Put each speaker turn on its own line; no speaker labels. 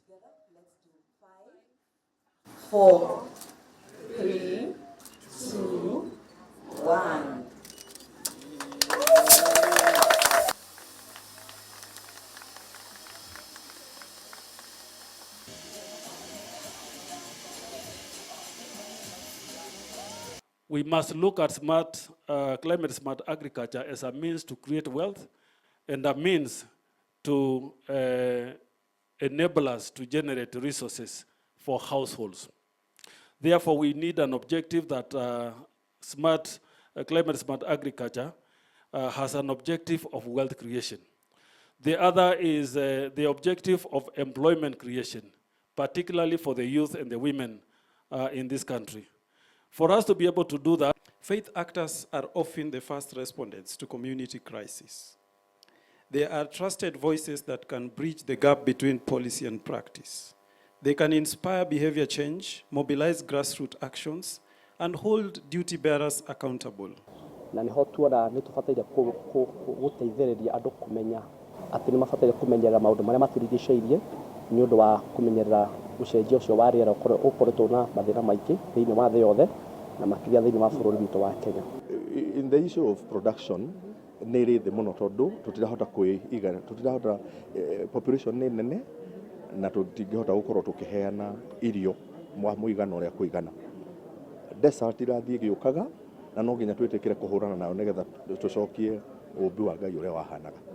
Together, let's do 5, 4, 3, 2, 1.
We must look at climate smart agriculture as a means to create wealth and a means to enable us to generate resources for households. Therefore, we need an objective that climate smart agriculture has an objective of wealth creation. The other is the objective of employment creation, particularly for the youth and the women in this country. For us to be able to do that,
faith actors are often the first respondents to community crisis. They are trusted voices that can bridge the gap between policy and practice. They can inspire behavior change, mobilize grassroots actions, and hold duty bearers accountable.
Na niho tuona nĩ tũbataire gũteithĩrĩria andũ kũmenya atĩ nĩ mabataire kũmenyerera maũndũ marĩa matũrigicĩirie nĩ ũndũ wa kũmenyerera ũcenjia ũcio wa rĩera ũkoretwo na mathĩna maingĩ thĩinĩ wa thĩ yothe na makĩria thĩinĩ wa bũrũri witũ wa Kenya.
In the issue of production nĩ ĩrĩ thĩ mũno tondũ tũtirahota kwĩigana, tũtirahota, population nĩ nene na tũtingĩhota gũkorwo tũkĩheana irio mwa mũigana ũrĩa kũigana. Desert irathiĩ ĩgĩũkaga na no nginya twĩtĩkĩre kũhũrana nayo nĩgetha tũcokie ũmbi wa Ngai ũrĩa wahanaga.